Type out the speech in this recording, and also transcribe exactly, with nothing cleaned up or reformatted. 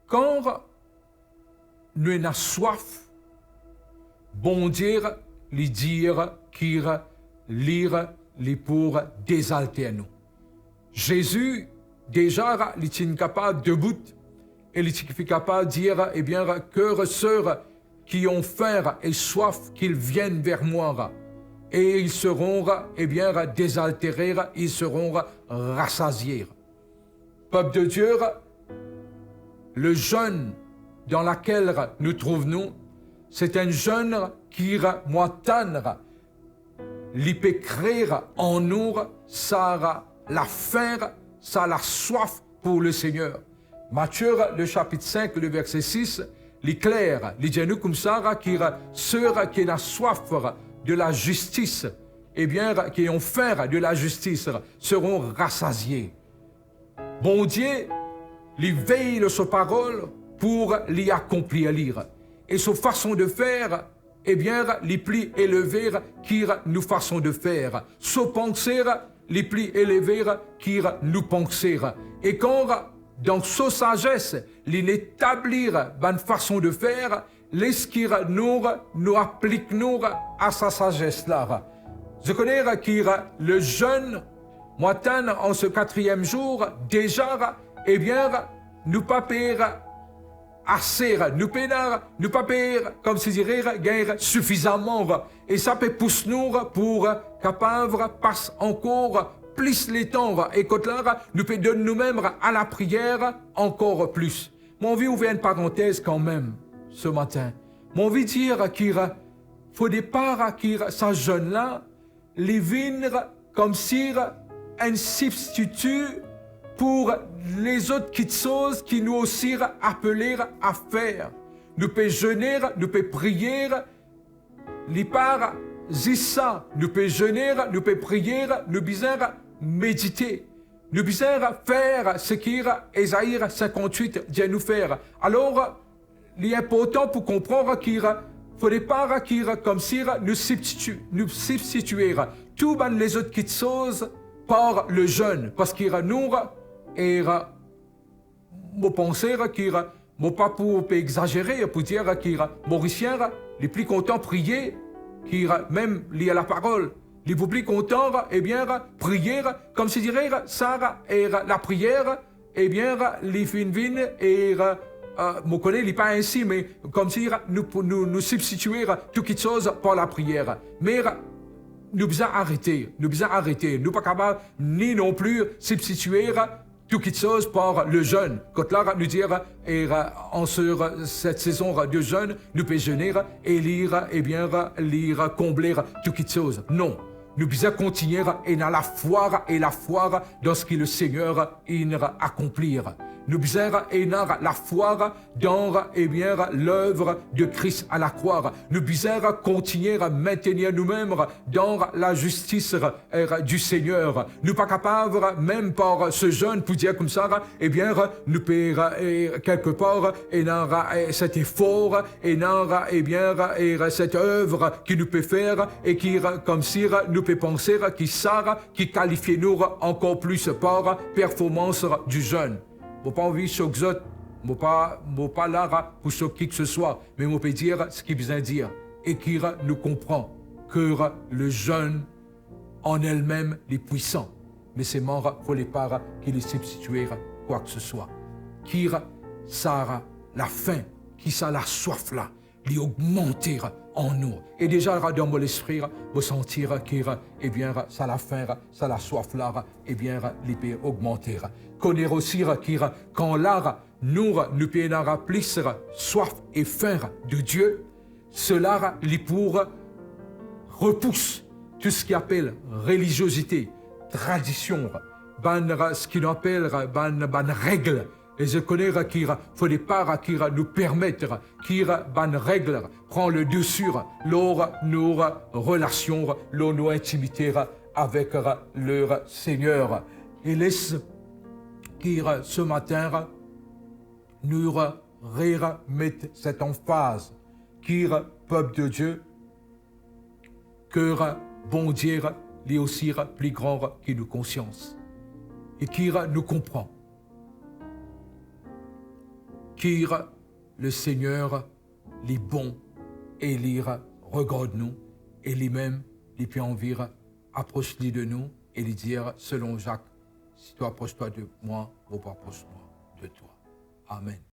Kan nou ena swaf, Bondie li dir ki li, li pou dezalter nou. Zezi deza li ti kapav debout e li ti kapav dir, ebien, cœurs et cœurs qui ont faim et soif, qu'ils viennent vers moi, et ils seront, ebien, désaltérés, ils seront rassasiés. Peuple de Dieu, le jeûne dans laquelle nous trouvons, c'est un jeûne qui, mwa tann, li pe kree an nou sa lafin, sa laswaf pour le Seigneur. Matthieu, le chapitre cinq, le verset six, li kler, li dir nou koumsa ki ceux qui ena swaf de la justice, ebien, qui ont faim de la justice, seront rassasiés. Bondie, li vey lor so parol pou li akonplir li. E so fason de fer, ebien, li pli eleve ki nou fason de fer. So panse, li pli eleve ki nou panse. E kan dan so sazes, li etabli bann fason de fer, les ki nou, nou aplik nou a sa sazes la. Zot kone ki le jeûne, mwa tann an se quatrième jour, deza, ebien, nou pa pe ase, nou pena, nou pa pe, koumsi dire, gagn sifizaman. E sa pe pous nou pou kapav pas ankor plis letan. E kot la, nou pe donn noumem a lapriyer ankor plis. Mo anvi ouver enn parantez kanmem se matin. Mo anvi dir ki fode pa ki sa jeûne la, li vinn koumsi enn sibstiti pou lezot kiksoz ki nou osi apele a fer. Nou pe zene, nou pe priye, li pa zis sa, nou pe zene, nou pe priye, nou bizin medite. Nou bizin fer seki Ezai sinkant-wit dir nou fer. Alor, li inportan pou konpran ki fode pa ki koumsi nou sibstitie, nou sibstitie tou bann lezot kiksoz par le jeûne, parski nou, e mo panse ki mo pa pou pe egzazere pou dir ki Morisien, li pli kontan priye ki mem lir laparol. Li pou pli kontan, ebien, priye, koumsi dire, sa, e lapriyer, ebien, li finn vinn, e, e, mo kone li pa ensi, me koumsi nou, nou, nou sibstitie tou kiksoz par lapriyer. Me nou bizin arete, nou bizin arete. Nou pa kapav ni non pli sibstitie tou kiksoz par le jeûne. Kot la, nou dir, e, an se, cette saison de jeûne, nou pe zene, e lir, ebien, lir konble tou kiksoz. Non. Nou bizin kontigne ena lafwa, e lafwa dan seki le Seigneur inn akonplir. Nou bizin ena lafwa dan, ebien, l'œuvre de Christ à la croix. Nou bizin kontigne mentenir noumem dan lazistis, e, du Seigneur. Nou pa kapav mem par se jeûne pou dir koumsa, ebien, nou pe, e, kelkepar, ena, e, set efor, ena, ebien, e, set œuvre ki nou pe fer, e ki, koumsi, nou pe panse ki sa ki kalifie nou ankor plis par performans du jeûne. Mo pa anvi sok zot, mo pa, mo pa la pou sok kiseswa, me mo pe dir seki bizin dir, e ki nou konpran ki le jeûne an elmem li pwisan, me selman fode pa ki li sibstitie kwa kiseswa. Ki sa lafin, ki sa laswaf la, li ogmante an nou. E deza dan mo lespri, mo santi ki, ebien, sa lafin, sa laswaf la, ebien, li pe ogmante. Kone osi ki kan la nou, nou pe ena plis swaf e fin de Dieu, sela li pou repous tou seki apel reliziozite, tradision, bann, seki nou apel bann, bann reg, e zot kone ki fode pa ki nou permet ki bann reg pran le desi lor nou relasion, lor nou intimite avek le Seigneur. E les ki se matin nou remet set anfaz ki pep de Dieu, ki Bondie li osi pli gran ki nou konsians, e ki nou konpran ki Lesegner li bon e li regard nou, e limem li pe anvi apros li de nou, e li dir selon Zak, "Si to apros twa de mwa, mo pou apros mwa de twa." Amen.